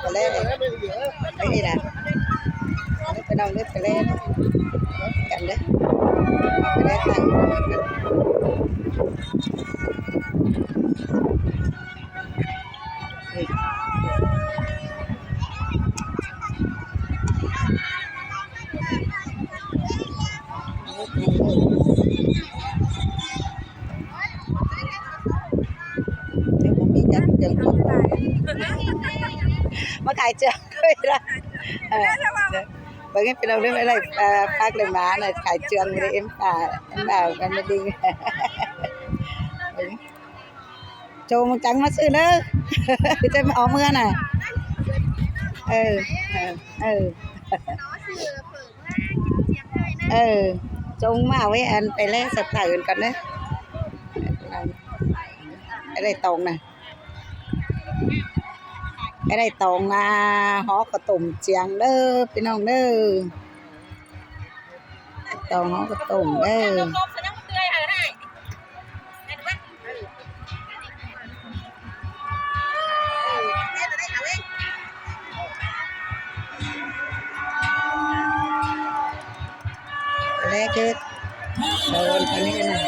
ໄປແລ້ວ ໄປນີ້ລະ ໄປນ້ອງເດີ ໄປແລ້ວກັນເດີ ໄປແລ້ວກັນ. ມາຂາຍເຈື່ອງເລີຍລະ ເອີ ເບິ່ງໃຫ້ພີ່ນ້ອງເບິ່ງໄດ້ ເອີ ຝາກເລື່ອງມານະ ຂາຍເຈື່ອງເລີຍ ເອັມປາ ເອັມປາ ກັນມາດິງ ເບິ່ງ. ໂຈງຈັງມາຊື້ເດີ ຈະເອົາເມືອນະ ເອີ ເອີ ເອີ ເອີ ໂຈງມາເວີຍ ອັນ ໄປແລະສັດຖາອື່ນກ່ອນເດີ ໄປໄດ້ຕອງນະ ໄປໄດ້ຕອງນະ ຫໍ່ເຂົ້າຕົ້ມຈຽງເດີ ພີ່ນ້ອງເດີ. ຕອງເຮົາກໍຕົ້ມເດີ ແລະຄື ໂດນອັນນີ້ນະ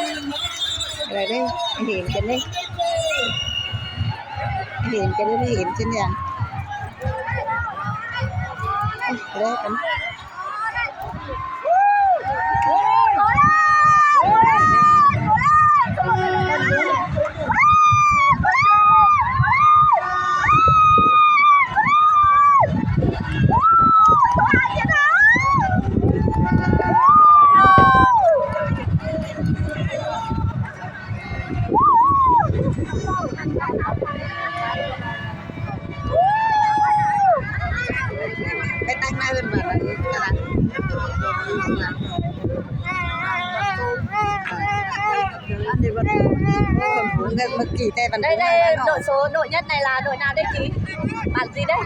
ອະໄລເດ້ ເຫັນກັນເດ້ ເຫັນກັນເດ້ ເຫັນເຊັ່ນຫຍັງ ແລະກັນ. ໄປຕັ້ງໜ້າເຮືອນບ້ານ ຕະຫຼາດ ເມື່ອກີ້ແຕ່ບັນ ໄດ້ ໂດດໂຊ ໂດດຍັດໃນລາ ໂດດນາໄດ້ຈີ ບານຈີໄດ້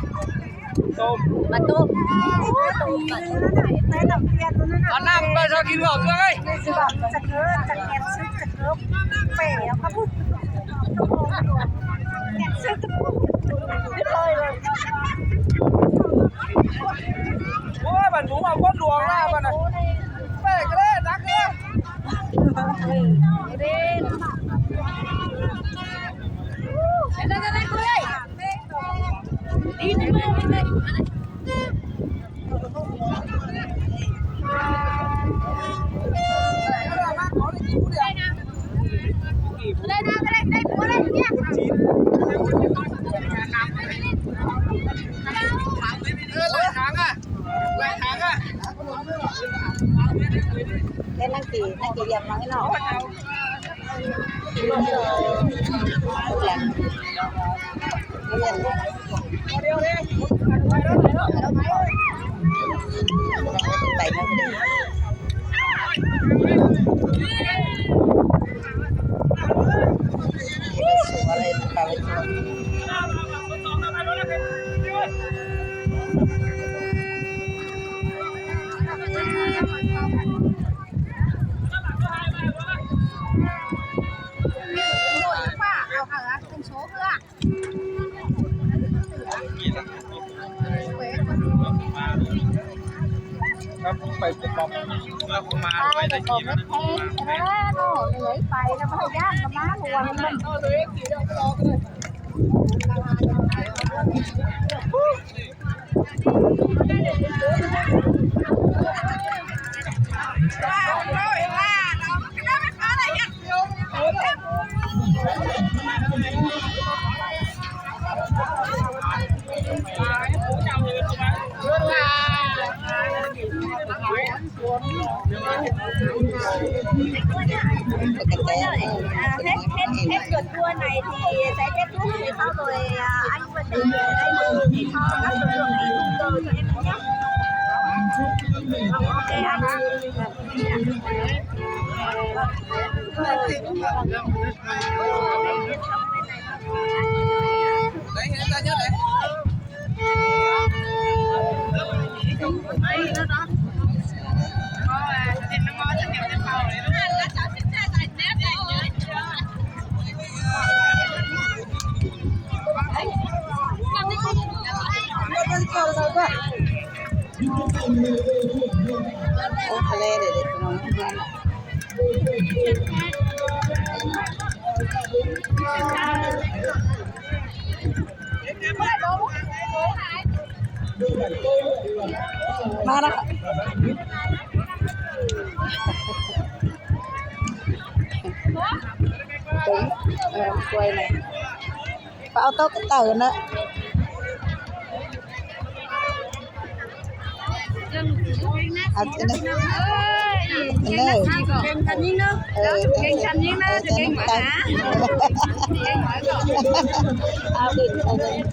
ຕົ້ມ ມາຕົ້ມ ໂອ້ ຕົ້ມ ເອົານ້ຳມາໃຫ້ເຮົາກິນເວົ້າເທື່ອເອີຍ ຊິເວົ້າຈັກເອີ ຈັກແອບຊຶກຈັກເກີບ ແປເອົາ ແອບຊຶກ ໂອ້ຍ ບັນຫູມາຄົນຫຼວງລາວບັດນະ ແປກະເລີຍ ໜັກເດີ ເດີ ເດີ ເດີ ເດີ. ເອີ ໄລ່ທາງອະ ໄລ່ທາງອະ. ແຕ່ນັ່ງກີ ນັ່ງກີຢຽບມາໃຫ້ນ້ອງ ໄປເນາະ ໄປແຕ່ບໍ່ມີ ເມື່ອປະມານໄປແຕ່ກີ້ ໄປແລ້ວເນາະ ເຫຼືອໄປແລ້ວ ພະຍາຍາມກໍມາ ລວມມັນ ເຮັດ ເຮັດ ເຮັດເກີດຕົວໃນທີ່ໃຊ້ເຟສບຸກ ທີ່ເຂົ້າໂດຍ ອ່າ ໂອ້ ທະເລເດ້ ເດັກນ້ອຍ. ມາແລ້ວ ເອີ ຊ່ວຍແດ່. ໄປເອົາໂຕະກະເຕີນນະ ເອົາອັນນັ້ນ ອັນນັ້ນ ເກັ່ງກັນຍິງເດີ ເອີ ເກັ່ງກັນຍິງເດີ ຈະເກັ່ງກວ່ານະ ເກັ່ງກວ່ານະ. ເອົາອີກ ເອົາອີກ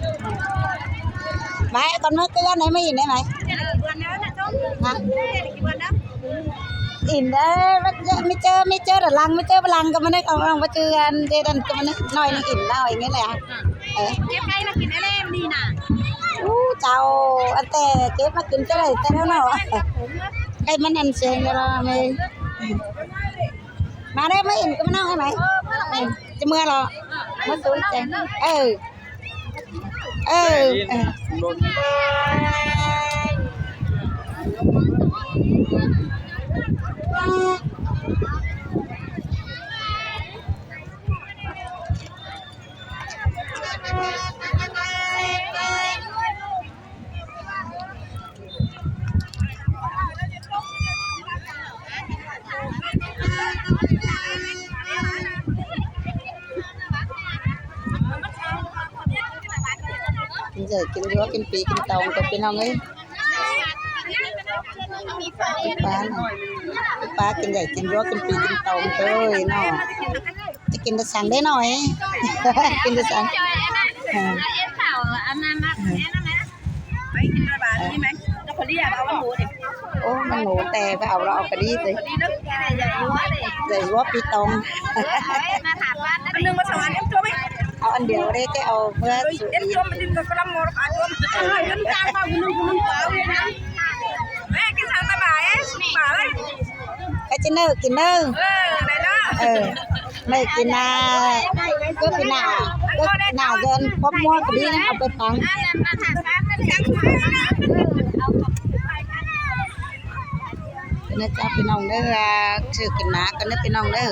ໄປກ່ອນ ມາເກືອນໃຫ້ ມາອີກໄດ້ໄໝ? ຮະ? ອີກເດີ ມາເຈີ ມາເຈີ ມາເຈີດານຫຼັງ ມາເຈີບາຫຼັງກໍມາເດີ ເອົາມາເຈີອັນເດດັນກໍມາເດີ ໜ້ອຍໜຶ່ງອີກ ໜ້ອຍໜຶ່ງແຫຼະ. ເອີ ເກັບໄກ່ມາກິນໄດ້ແລ້ວນີ້ນະ. ໂອ້ ເຈົ້າ ອັນແຕ່ເກັບມາກິນຈະໄດ້ແຕ່ແລ້ວເນາະ ໄກ່ມັນອັນເຊງແລ້ວແມ່. ມາເດີ ມາອີກກໍມາເນາະ ໃຫ້ໄໝ ຈະເມືອເນາະ ມາສູນໃຈ ເອີ. ເອີ ເອີ. ກິນໃຫຍ່ກິນຍົວ ກິນປີກິນຕອງຕົວະ ພີ່ນ້ອງເອີຍ. ປານະ ປາກິນໃຫຍ່ກິນຍົວ ກິນປີກິນຕອງເອີຍເນາະ. ຈະກິນແຕ່ສັງເດ້ນ້ອຍ ກິນແຕ່ສັງ ເອີ ເອີ. ໂອ້ ມັນໂຫນແຕ່ໄປເອົາ ລາວເອົາກະດີເລີຍ ໃຫຍ່ຍົວປີຕອງ ເອົາອັນດຽວເດ້ ແຕ່ເອົາເມືອສູ່ອີກ ເອີ. ໄປຈິເນີກິນເດີ ເອີ ໄດ້ເດີ ເອີ ໄດ້ກິນນາ ເກີບປີໜ້າ ເກີບປີໜ້າເດີນຄອບມົວກະດີນະ ເອົາໄປຝັງ ເດີນະເຈົ້າ ພີ່ນ້ອງເດີ ຊື້ກິນນາກັນເດີ ພີ່ນ້ອງເດີ.